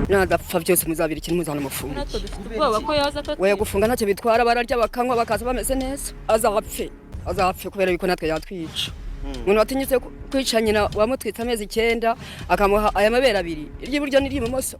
Nadapfa byose muzabira ikintu muzanamufunga. Natwe dufite ubwoba ko yaza We akatwica. Gufunga ntacyo bitwara, bararya bakanywa bakaza bameze neza. Azapfe, azapfe kubera yuko natwe yatwica. Umuntu watinyutse kwica nyina wamutwitse amezi 9, akamuha aya mabere abiri, iry'iburyo n'iry'ibumoso.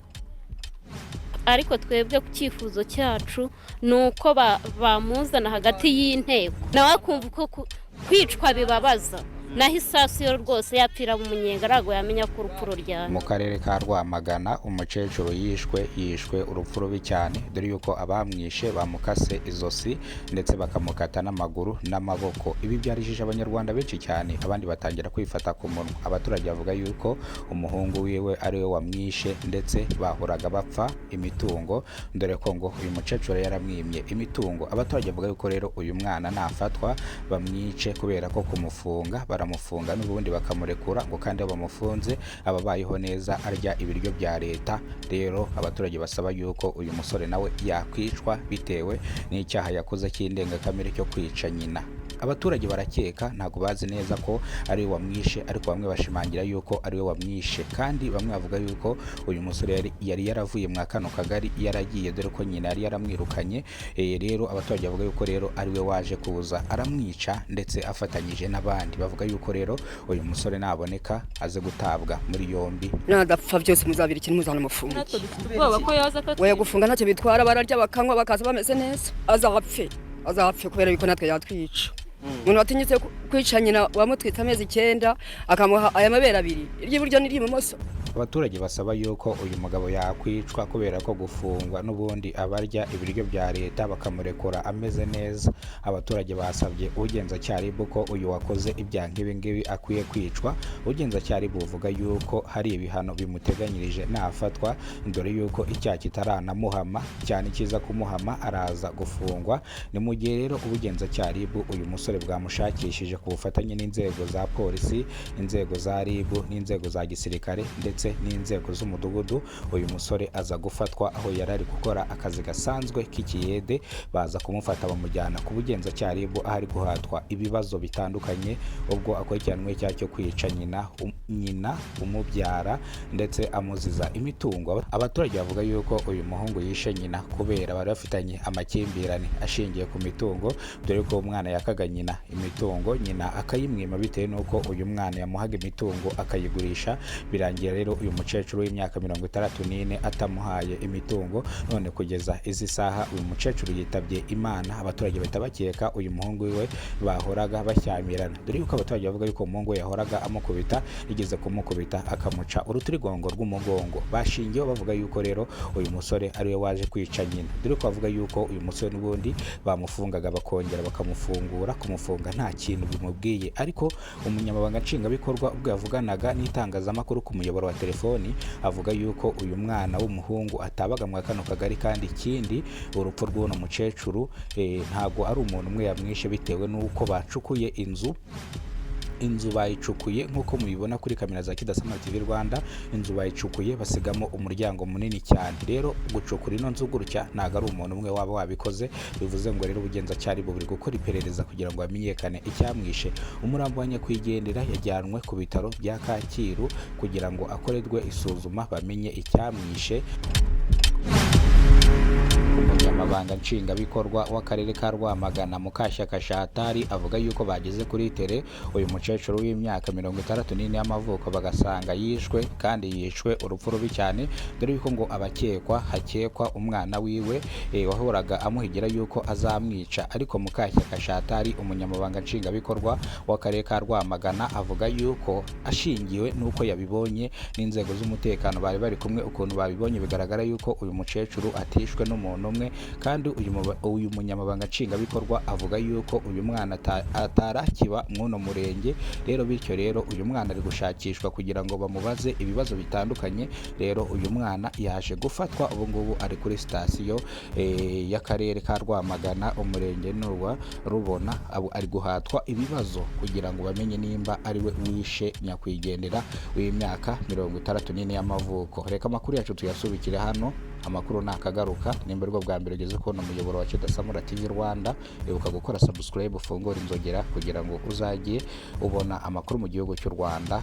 Ariko twebwe ku cyifuzo cyacu ni uko bamuzana hagati y'inteko, nawe akumva uko kwicwa bibabaza. Naho isasu yo rwose yapfira mu munyenga, ntabwo yamenya ko urupfu ruryana. Mu karere ka Rwamagana umukecuru yishwe urupfu rubi cyane, dore yuko abamwishe bamukase izosi ndetse bakamukata n'amaguru n'amaboko. Ibi byarijije Abanyarwanda benshi cyane, abandi batangira kwifata ku munwa. Abaturage bavuga yuko umuhungu wiwe ariwe wamwishe, ndetse bahoraga bapfa imitungo, dore ko ngo uyu mukecuru yaramwimye imitungo. Abaturage bavuga yuko rero uyu mwana nafatwa bamwice, kubera ko kumufunga baramufunga n'ubundi bakamurekura, ngo kandi iyo bamufunze aba abayeho neza, arya ibiryo bya leta. Rero abaturage basaba yuko uyu musore nawe yakwicwa bitewe n'icyaha yakoze cy'indengakamere cyo kwica nyina. Abaturage barakeka, ntabwo bazi neza ko ari we wamwishe, ariko bamwe bashimangira yuko ari we wamwishe, kandi bamwe bavuga yuko uyu musore yari yaravuye mwa kano kagari yaragiye, dore ko nyina yari yaramwirukanye. Rero abaturage bavuga yuko rero ari we waje kuza aramwica ndetse afatanyije n'abandi. Bavuga yuko rero uyu musore naboneka aze gutabwa muri yombi. Nadapfa byose muzabira ikintu muzanamufunga. Natwe dufite ubwoba ko yaza We akatwica. Gufunga ntacyo bitwara, bararya bakanywa bakaza bameze neza. Azapfe, azapfe kubera yuko natwe yatwica. Umuntu watinyutse kwica nyina wamutwitse amezi 9, akamuha aya mabere abiri, iry'iburyo n'iry'ibumoso. Abaturage basaba yuko uyu mugabo yakwicwa, kubera ko gufungwa n'ubundi abarya ibiryo bya leta, bakamurekura ameze neza. Abaturage basabye ubugenzacyaha RIB ko uyu wakoze ibyaha nk'ibi ngibi akwiye kwicwa. Ubugenzacyaha RIB buvuga yuko hari ibihano bimuteganyirije nafatwa, dore yuko icyaha kitaranamuhama cyane, kiza kumuhama araza gufungwa. Ni mu gihe rero ubugenzacyaha RIB uyu musore bwamushakishije ku bufatanye n'inzego za polisi, inzego za RIB n'inzego za gisirikare ndetse n'inzego z'umudugudu. Uyu musore aza gufatwa aho yari ari gukora akazi gasanzwe k'ikiyede. Baza kumufata bamujyana ku bugenzacyaha RIB, aho ari guhatwa ibibazo bitandukanye ubwo akurikiranwe icyaha cyo kwica nyina, nyina umubyara, ndetse amuziza imitungo. Abaturage bavuga yuko uyu muhungu yishe nyina kubera bari bafitanye amakimbirane ashingiye ku mitungo, dore ko umwana yakaga nyina imitungo, nyina akayimwima bitewe n'uko uyu mwana yamuhaga imitungo akayigurisha. Birangira rero uyu mukecuru w'imyaka 64 atamuhaye imitungo, none kugeza izi saha uyu mukecuru yitabye Imana. Abaturage bahita bakeka uyu muhungu we bahoraga bashyamirana, dore yuko abaturage bavuga yuko umuhungu we yahoraga amukubita, yigeze kumukubita akamuca urutirigongo rw'umugongo. Bashingiyeho bavuga yuko rero uyu musore ariwe waje kwica nyina, dore ko bavuga yuko uyu musore n'ubundi bamufungaga bakongera bakamufungura, kumufunga nta kintu bimubwiye. Ariko umunyamabanga nshingwabikorwa ubwo yavuganaga n'itangazamakuru ku muyoboro wa telefoni, avuga yuko uyu mwana w'umuhungu atabaga mu kano kagari, kandi ikindi urupfu rw'uno mukecuru ntabwo ari umuntu umwe yamwishe, bitewe n'uko bacukuye inzu. Inzu bayicukuye nk'uko mubibona kuri kamera za Kidasama TV Rwanda. Inzu bayicukuye basigamo umuryango munini cyane. Rero gucukura ino nzu gutya ntabwo ari umuntu umwe waba wabikoze. Bivuze ngo rero ubugenzacyaha buri gukora iperereza kugira ngo hamenyekane icyamwishe. Umurambo wa nyakwigendera yajyanwe ku bitaro bya Kacyiru kugira ngo akorerwe isuzuma bamenye icyamwishe. Umunyamabanga nshingwabikorwa w'akarere ka Rwamagana, Mukashyaka Shatari, avuga yuko bageze kuri terrain uyu mukecuru w'imyaka 64 y'amavuko bagasanga yishwe, kandi yishwe urupfu rubi cyane, dore yuko ngo abakekwa hakekwa umwana wiwe wahoraga amuhigira yuko azamwica. Ariko Mukashyaka Shatari, umunyamabanga nshingwabikorwa w'akarere ka Rwamagana, avuga yuko ashingiwe n'uko yabibonye n'inzego z'umutekano bari bari kumwe, ukuntu babibonye bigaragara yuko uyu mukecuru atishwe n'umuntu umwe. Kandi uyu munyamabanga nshingwabikorwa avuga yuko uyu mwana atarakiba mw'uno murenge. Rero bityo rero uyu mwana ari gushakishwa kugira ngo bamubaze ibibazo bitandukanye. Rero uyu mwana yaje gufatwa, ubu ngubu ari kuri sitasiyo y'akarere ka Rwamagana, umurenge ni uwa Rubona. Ari guhatwa ibibazo kugira ngo bamenye nimba ari we wishe nyakwigendera w'imyaka 64 y'amavuko. Reka amakuru yacu tuyasubikire hano. Amakuru nakagaruka. Nimba aribwo bwa mbere ugeze kubona umuyoboro wa Kidasamura TV Rwanda, ibuka gukora subscribe, ufungure inzogera kugira ngo uzajye ubona amakuru mu gihugu cy'u Rwanda.